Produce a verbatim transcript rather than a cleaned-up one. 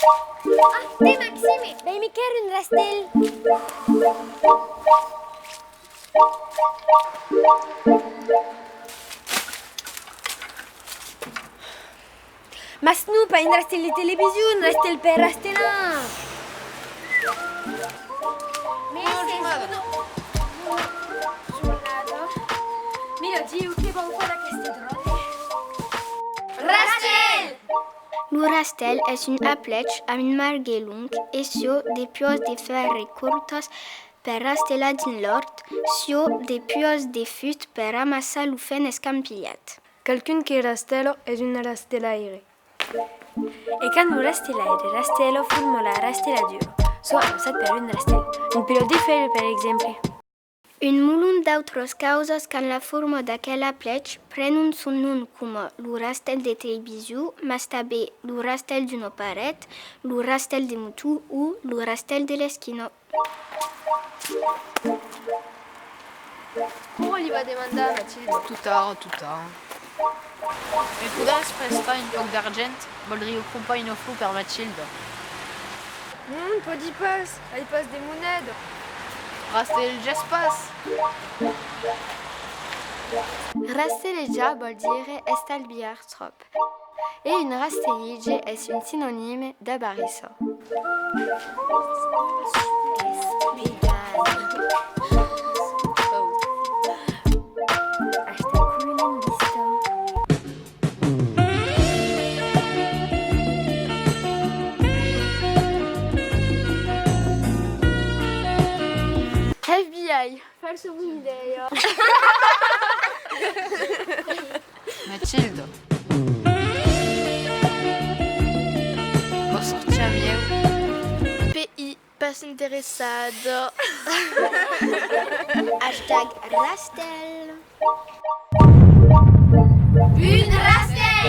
Ah, tè, Maxime, vei-me quèrre un rastèl. Mas non, pas un rastèl de television, un rastèl per rastelar. Mès es una jornada. Mira, Diu, que vau far d'aqueste dròlle? Rastèl! Lo rastèl es un aplech amb un margue long e siá de puas de fèrre cortas per rastelar dins l'òrt, siá de puas de fust per amassar lo fen escampilhat. Qualqu'un que rastèla es un rastelaire. E quand lo rastelaire rastèla, forma la rasteladura, siá amassat per un rastèl. Un pilòt de fèire, per exemple. Un molon d'autras causas qu'an la forma d'aquel aplech prenon son nom, coma lo rastèl de television, mas tanben lo rastèl d'una paret, lo rastèl de motor o lo rastèl de l'esquina. Coma li va demandar, Matilda? Totara, totara. Me podriás prestar un pauc d'argent? Voldriá crompar una flor per Matilda. Non, pòdi pas, ai pas de moneda. Rastelejas pas. Rastelejar vòl dire estalviar tròp. E un rastelièr es un sinonime d'avarissa. Hashtag comunista. F B I, falsa bona idèia. Matilda. Vòs sortir amb ieu? P I, pas interessada. Hashtag rastèl. Un rastèl!